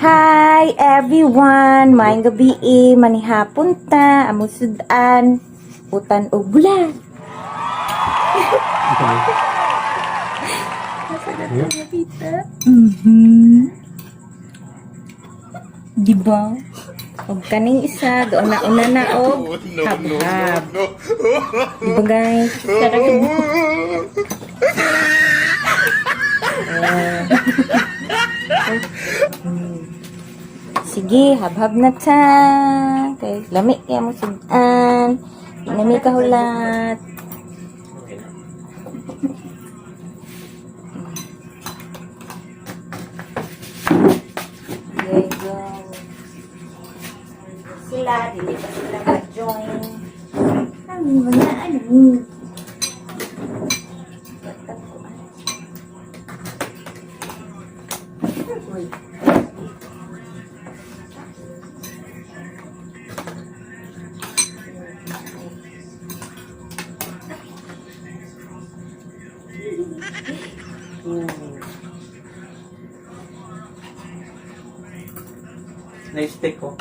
Hi everyone! Maayong gabi, manihapon ta, among sudan, utan og bulat. Diba? Og kaning isa, gauna-una na og habhab. Diba, guys? Sarap. Sige, habhab na ta. Kay lami kaya mo sudan. Di na mi kahulat. There you go. Sila, dili pa sila ma-join. Ang mga ano. Batat ko, ah. Uy. Na-stick ko.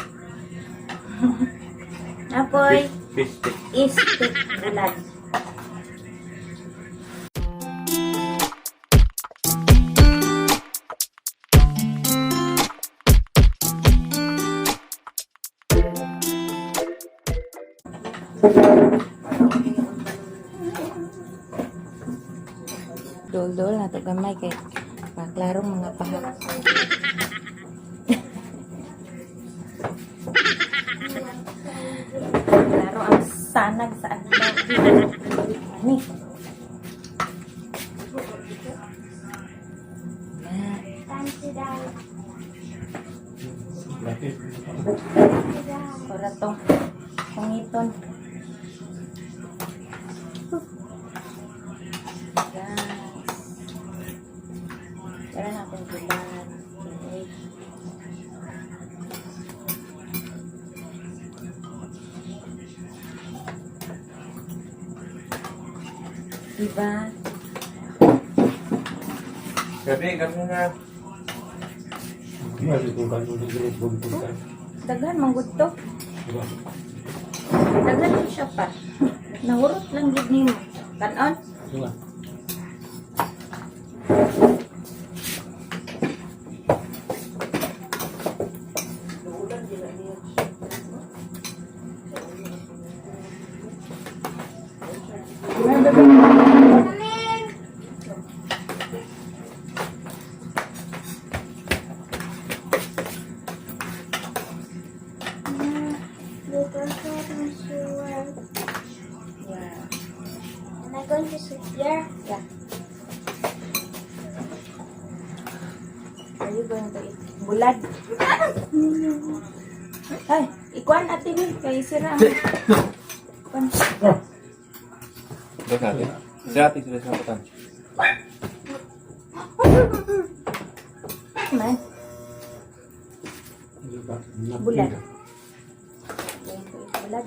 Apoy, Fish stick. Istik bulan. Dol-dol na to gamay kay maklarong mga pahak. Klaro ang sanag sa adlaw. Ani. Para tong pangiton. Guys. Tara natin bulan. Okay. Diba? Gabi, gabi na. Daghan manggod to. Daghan ko siya pa. Nahurot lang gid nimo. Kanon? Yeah. Am I going to sleep here? Yeah. Are you going to eat bulad? Ay, ikuan ate ni kay sira. Ikuan. Doon natin. Sila atin sila sa patan. Man, bulad. Going to eat bulad.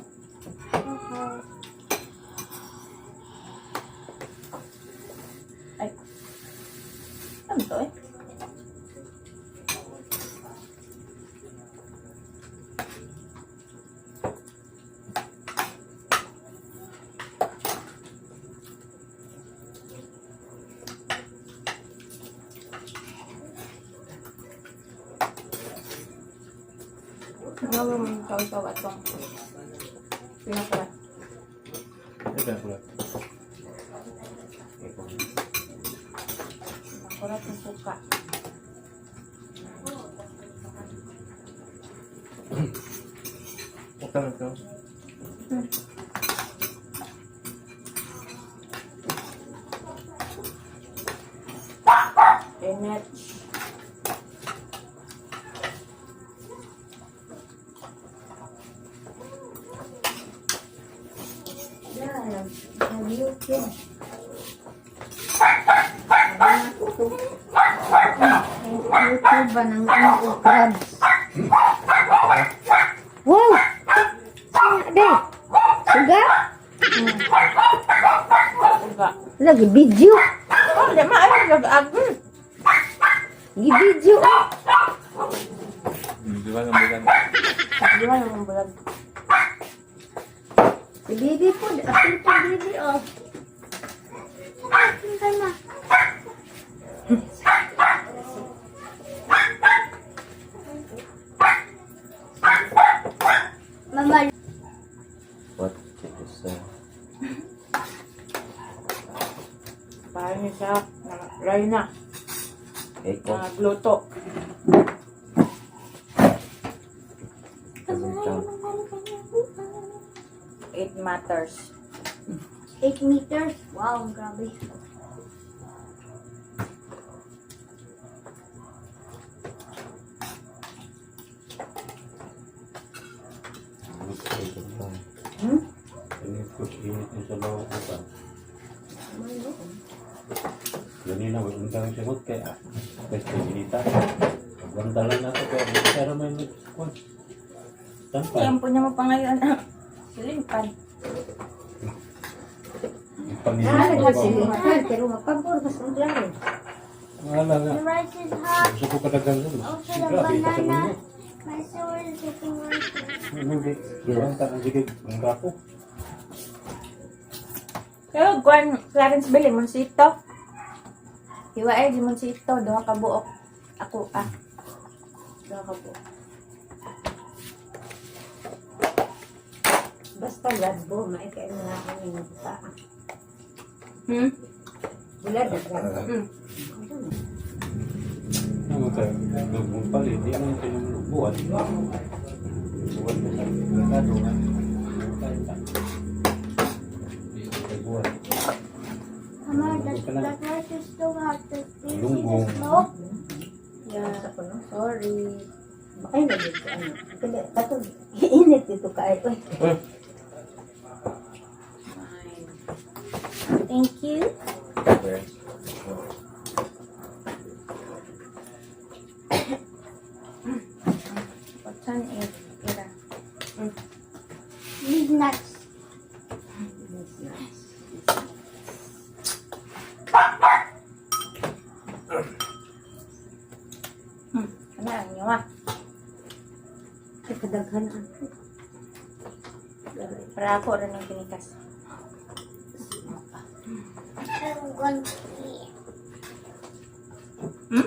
Ay. Ano to eh? Ano mo yung tawag atong pinakulat? Ay, pinakulat. Pinakulat ng suka. Utang ito. Internet. Yeah, have YouTube. YouTube ba ng ano crabs? Wow! Ade! Suga? Uga. Lagi video. Oh, di ma ay nag-agi. Gi-video ah. Di ba ng bulan? Di ba naman bulag? Si Bibi po, apil po Bibi oh. Mama, What is Parang siya, ray na, Eko. nagluto. It matters. 8 meters? Wow, grabe. Hmm? Init yung sa bawang utan. Ganina, wala kang sagot kaya pwede ginita. Pagbantalan na ako kaya hindi siya naman nagkuhan. Tampay. Yan po niya mo pa ngayon. Silimpan. Ah, nagsilingan, pero mapabor, mas ang klaro. Wala nga. The rice is hot. Gusto ko kadagan nun. Also the Grabe, ito sa banana. mundo. My sword is getting worse. Hindi. Banta ang sige. Ang gapo. Pero kuan Clarence Bell, limoncito. Hiwa ay limoncito, duha ka buok. Ako ah. Duha ka buok. Basta ladbo, maikain mo na ako ng buta. Bulad na grabe. Ano tayo? Nagbumpal eh. Di naman tayo buwan. Buwan na sa merkado nga. Buwan. Mama, that rice is still hot. Do you see the Lunggong. smoke? Yeah. Sorry. Ay, nagito ano. Kaya, katong init dito ka ay. Uy, Uy, Thank you. okay. What's on it? Ira. These nuts. Ano ang inyo ah? Ay, kadaghan ako. Para ako rin ang pinikas. I'm going to eat. Hmm?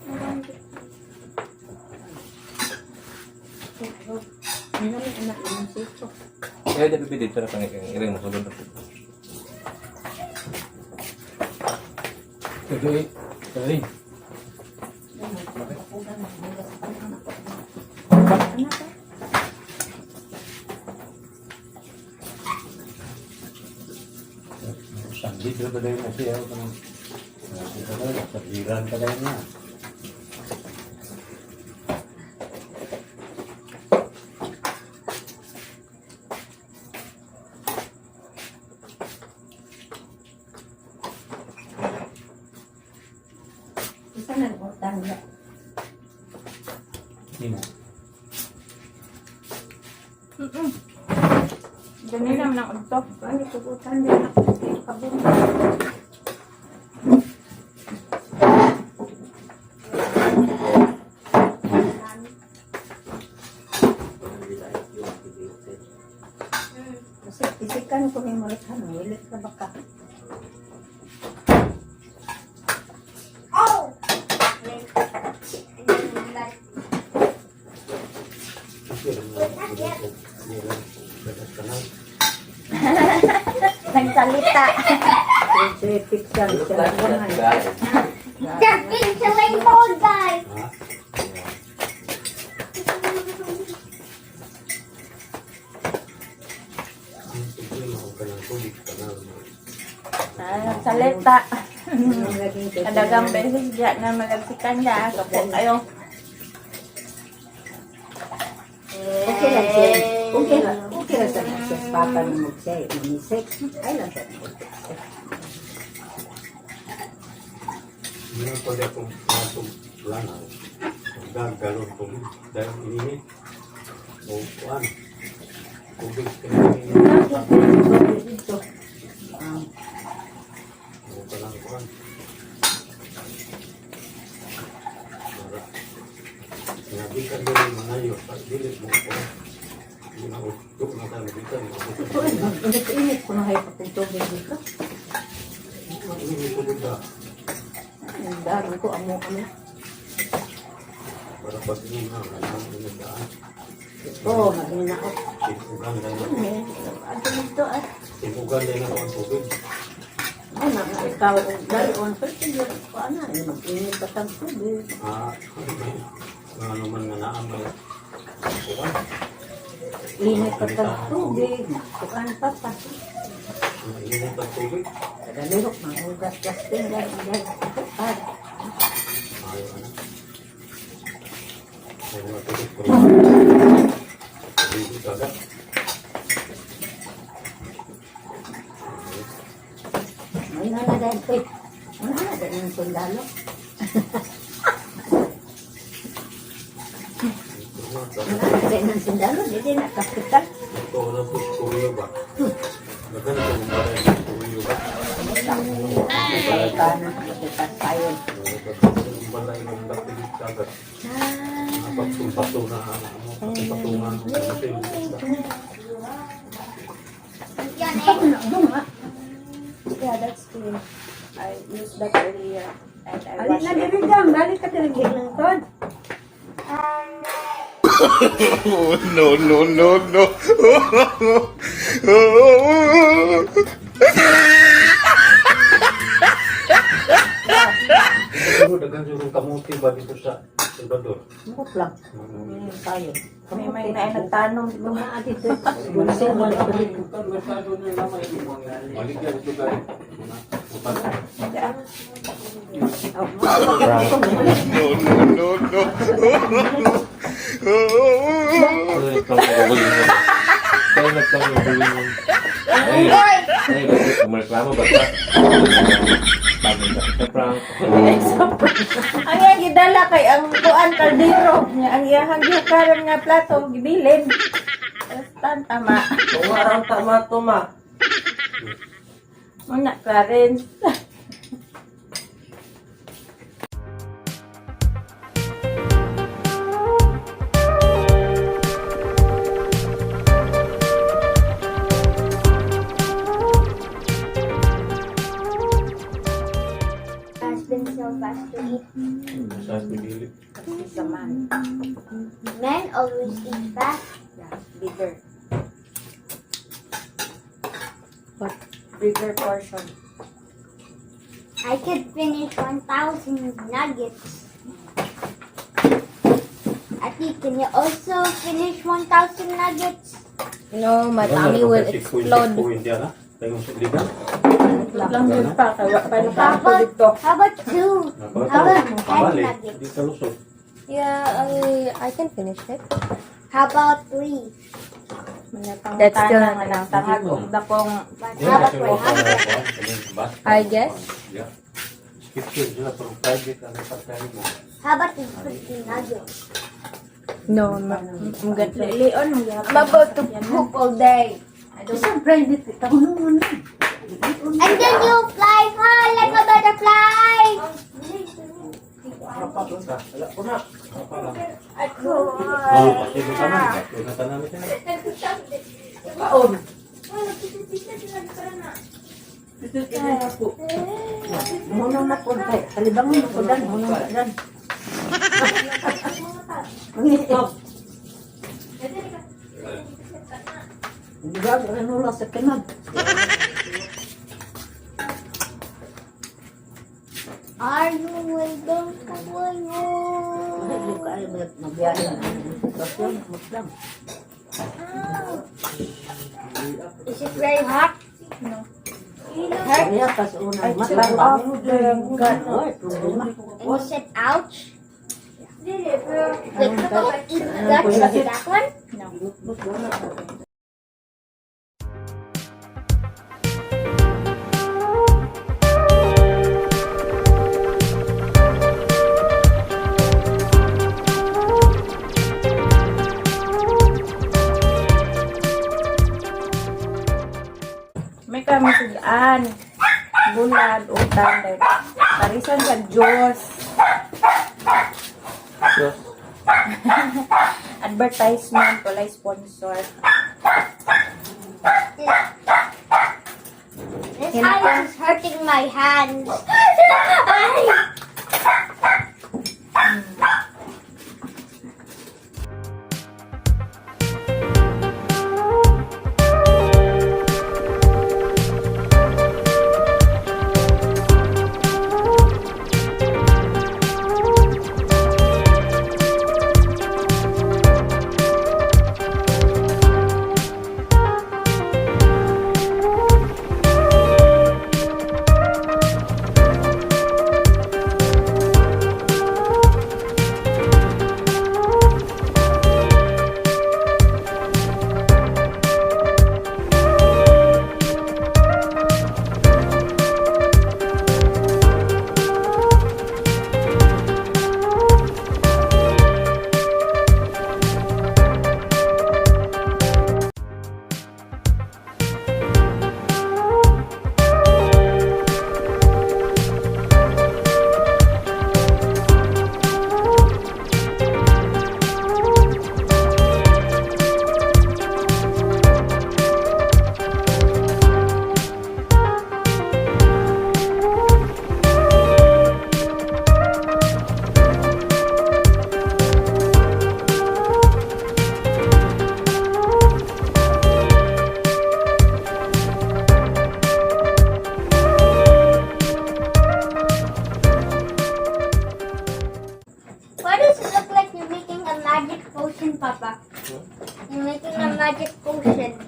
I'm going to eat. Ano naman anak ng sito? Eh, di bibili dito na pangit. Iring mo sulod na po. Tuloy. Tuloy. Ano ka? Sanggit na ba dahil na siya? Sabiran pa dahil na. Isa na utang na. Nino. Ganun naman ang udto. Ano ko utang na ako? Kabong. Kasi isikan ko may mulit han, wilit ka baka. Oh! Wait. And then like, Nagsalita. Crucifixan siya. They're being killing more guys. Ah, nagsalita. Kadagang beses diya na malagsikan niya. Kapo kayo. Okay lang siya. Okay lang. Okay lang sa siya. Papa na magsay. Mamisik. Ay lang siya. Hindi na pwede akong matong planaw. Ang galon tubig. Dahil ininit. O kuan. Tubig. Ininit. Dito. O kalang kuan. Nabikan din mga yo, dili mo ko. Hindi na utok na tayo nabikan. Ito ay, init-init ko na kayo pag tubig dito. Hindi ko ba Ang dami ko, amo kami. para pag ini na ang inundaan. Ito, mahina ko. Timugan na na. Ano dito ay? Timugan na na ang tubig. Ano na, ikaw, dahil on first year, ko ana, mag-init pa tang tubig. Ah, mga naman nga naamay. Kuan, Init pa tang tubig, kuan pa pa. mainit ang tubig. Tagalirok, mangugas-gas din, dahil, dahil, dahil. Ayaw ana. Ay, mga tubig ko. Tubig agad. May na na dahil, eh. Ano na dahil ng sundalo? Ano na dahil ng sundalo? Dili na kapital. Ito wala po kuyo ba? Maganda kung balay kuyo ba? Ka na, kapital tayo. Balay ng dapit agad. Napagtumbato na ano, patungan ng Yan eh. Ano na, bunga. Yeah, that's clean. I used that earlier. And I Alin washed na it. dili dam, balik ka dili ng tod. Oh, no, no, no, no. Siguro daghan siguro kamuti ba dito sa Salvador? Mukot lang. Tayo. May may nagtanong dito. Mga dito. Dulce mo na dito. Maligyan ito guys. Utan. No, no, no, no. Kaya nagtang mo. Kaya nagtang mo. Ay, ay, bakit? Mareklamo ba ka? Bagong ka sa prank. Ang iyang gidala kay ang kuan kaldero niya ang iyang gihukaran nga plato gibilin. Basta tama. Tumarang tama tuma. Muna Clarence. Has been so fast to eat. Sa pinilit. Sa man. Men always eat fast. Yeah, bigger. What? Bigger portion. I could finish 1,000 nuggets. Ati, can you also finish 1,000 nuggets? No, my tummy will explode. Lang yun pa kay wa pa How nakato about, dito. how about two? How about 10 nuggets? Di ka lusot. Yeah, I can finish it. How about three? That's still nga lang tangag og dakong But how about 100? I guess. Yeah. Skip sila pero private ano pa tayo mo. How about 50 nuggets? No, I'm good. Leon mo I'm about to poop all day. Isang private, tanong mo na. And then you fly high like a butterfly! Wala ko na. Oh, pati mo tanan. Pati mo tanan siya. Kaon. Muna na po tayo. Kalibangon na po dan. Muna na dan. Mangitop. Hindi ba? Ano lang sa kinag. Are you waiting for you? Hindi ko alam magbiyahe ng sitwasyon. Muslim. Is it very hot? No. Kaya pas unang mata. Off the gun. Oy, problema. And you said ouch? Wait, eat guts of that one? May kami sudan. Bulad, utang, dahil parisan sa Diyos. Diyos. Advertisement, walay sponsor. This ice is hurting my hands. Ay! Why does it look like you're making a magic potion, Papa? You're making a magic potion.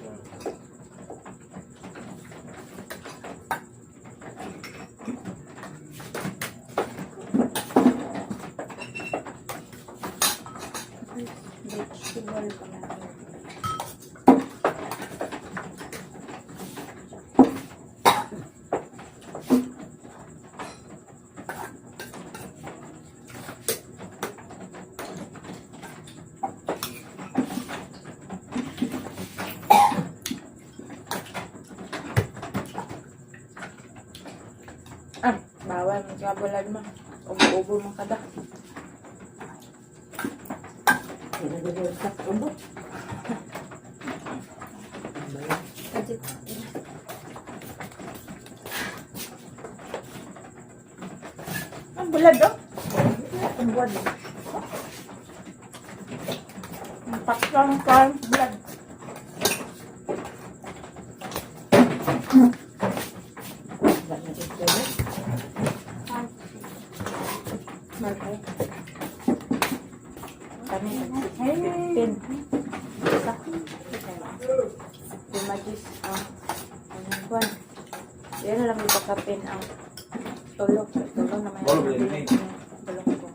Vegetable pa natin. Ah, bawal. Magkabulad mo. Ubo-ubo mo kada. Sa ubo. Ang bulad, oh. Ang bulad. Ang paksang kan, bulad. Malay. Kami, 15. Isa. Limagis ang anong buwan. Yan na lang ipakapin ang tulo. Tulo na may Bolo, bolo, bolo. Bulong ko.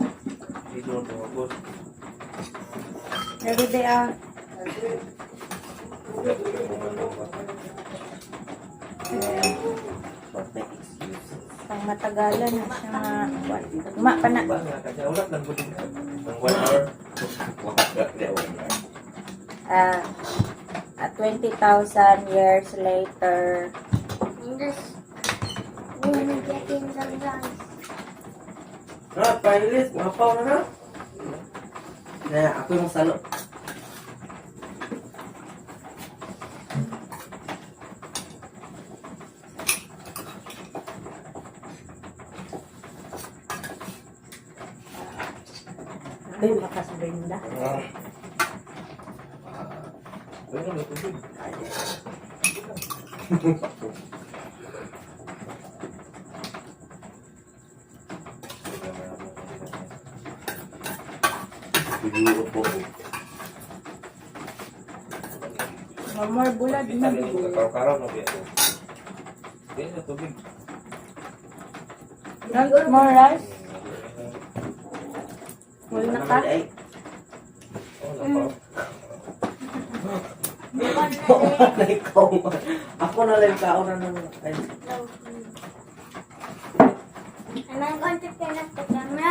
Dito na ako. Every day ah. Perfect excuse. Pang matagalan na siya nga. Buwan. Ma pa na. Ba nga kanya ulat lang gud. Ang 1 hour. Wala, 1 hour. Ah, 20,000 years later. I'm just gonna get in some rice. Ah, finally, mapaw na na. Na, ako yung salo. Ay, lakas brinda. Ah. Wala na tubig. Siguro po. No more bulad Kita na. rin karaw-karaw na biya. Di na tubig. Want more rice? Wala na ka? Ay, Oh, nako. na ikaw. Ako na lang kaon na ng... Ay, No. Am I going to turn off the camera?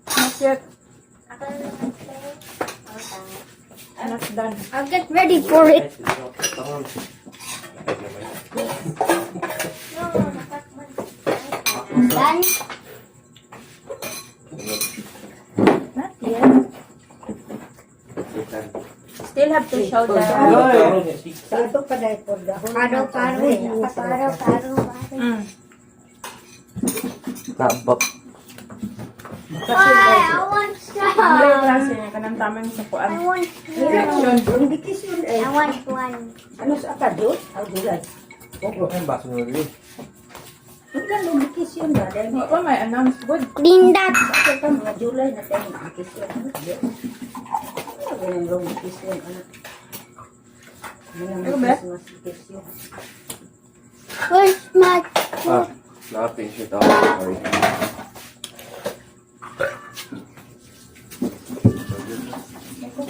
Not yet. Ako na lang mag-play. Okay. Not done. I'll get ready for it. ay, siguro. Tangon. No, dapat Done? Not yet. still have to show the. Sa ato pa dahil for the whole Paro, month of paro, May, paro, paro, paro. Kabap. Why? I want Ang some. klase niya, kanang tamang sa kuan. I want one. Reaction. Ang vacation eh. I want one. Ano sa akado? Ang July. Ang baso na rin. Ang lang vacation ba? Dahil Wa pa may announce good. Clean that. Ako pa mga July na tayo ng vacation. Ano? Ano ang long vacation? Ano? Ano ang Ano ba? Christmas vacation? Where's my Ah, naka-pink shirt ako. Sorry.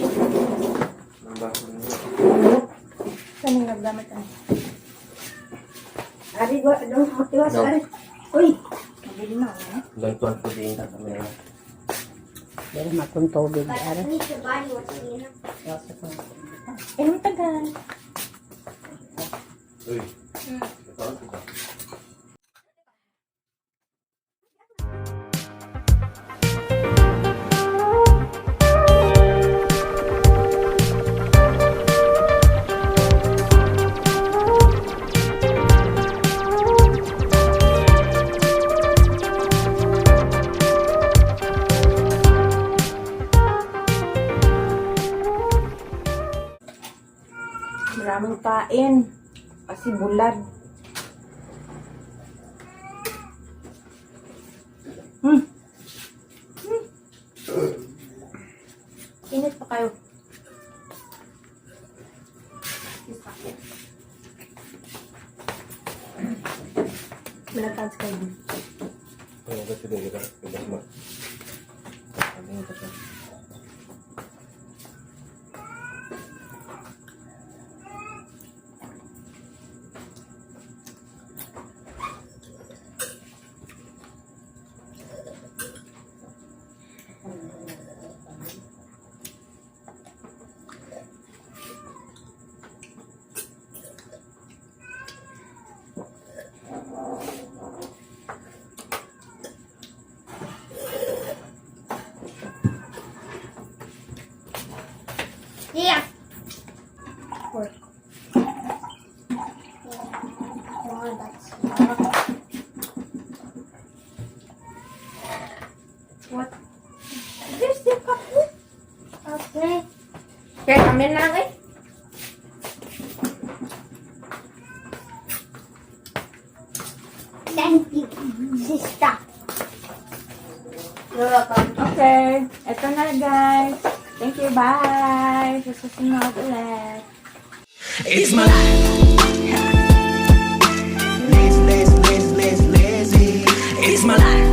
Ang baso na rin. Saan yung naggamit ano? Ari, wa, ano? Matiwas, No. ari. Uy! Mabili na ako. Eh. Don't want to be in the camera. Dari makong tubig, But ari. I need to buy one, you know. Eh, ang tagal. Uy. Ito, ito. Maraming kain. Kasi bulad. Init pa kayo. Malagkans kayo. Ano ba sila kita? Ibas mo. Ano ba siya? Yeah. Pork. Yeah. Oh, that's What? There's the cup. Okay. Kaya kami na lang eh. Thank you, sister. You're welcome. Okay. Eto na, guys. Thank you. Bye. Sa susunod ulit. It's my life. Lazy, lazy, lazy, lazy, lazy. It's my life.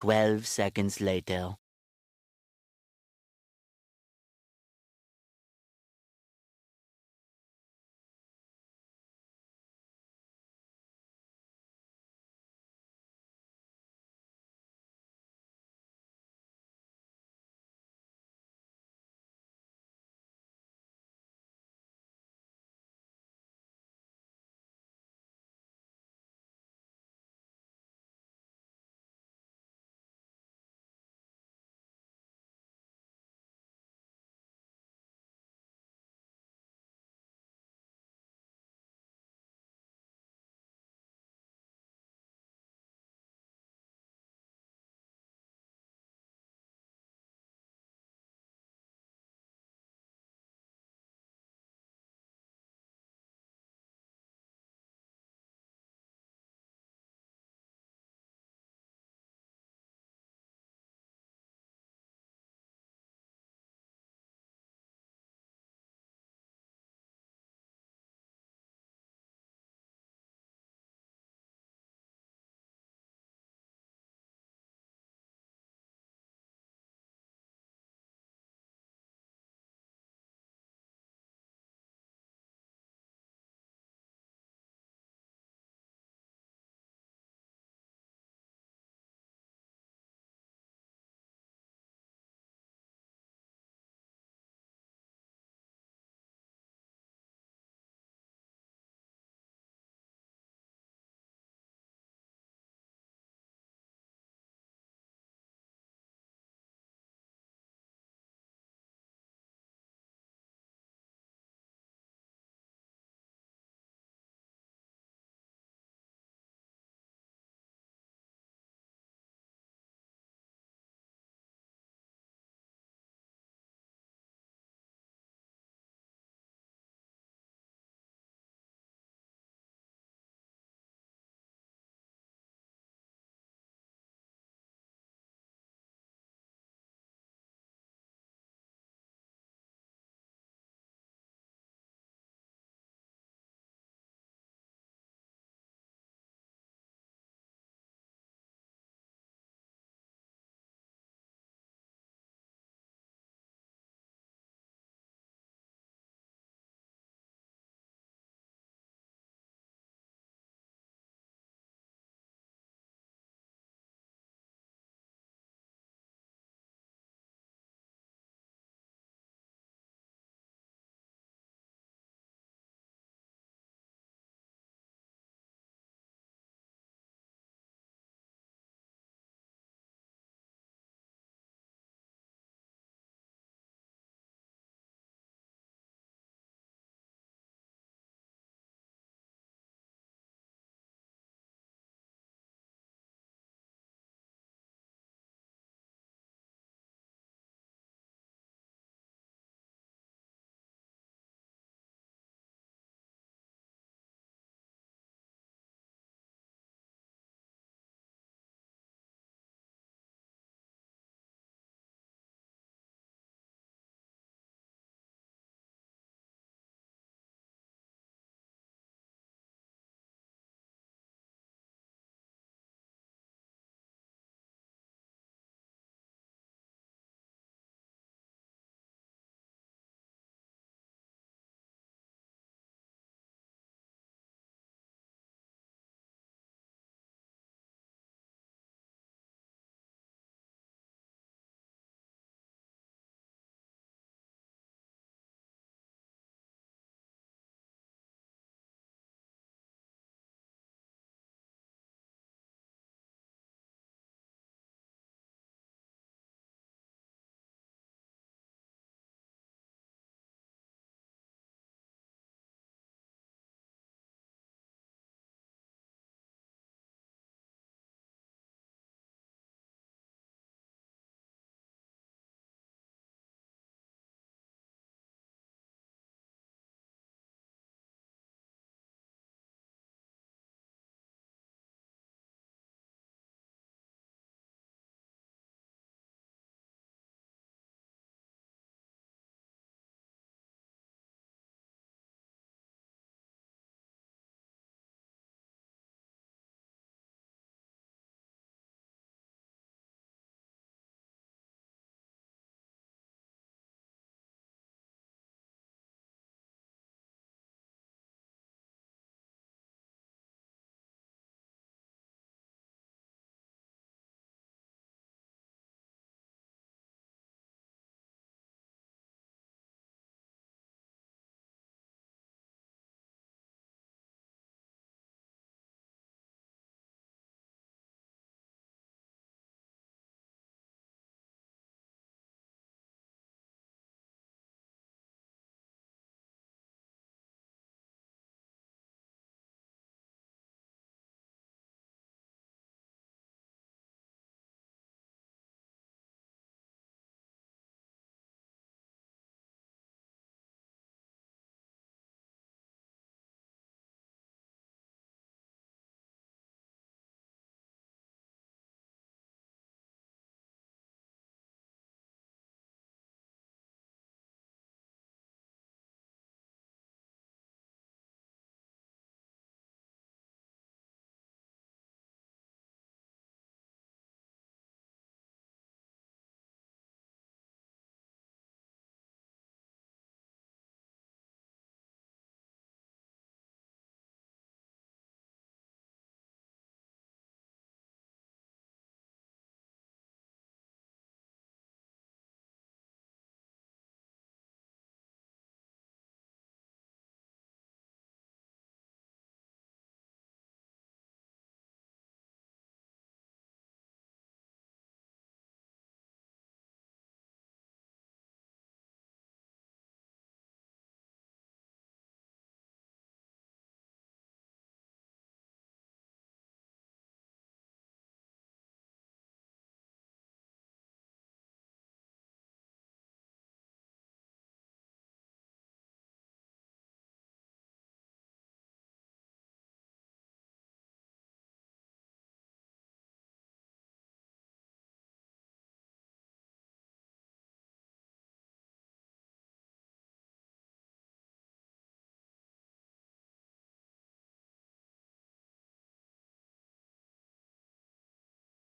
12 seconds later.